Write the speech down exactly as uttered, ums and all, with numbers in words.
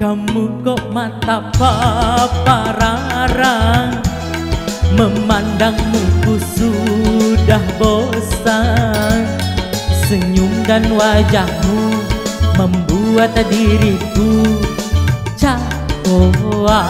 Kamu kok mata papararang, memandangmu ku sudah bosan. Senyum dan wajahmu membuat diriku cakoa.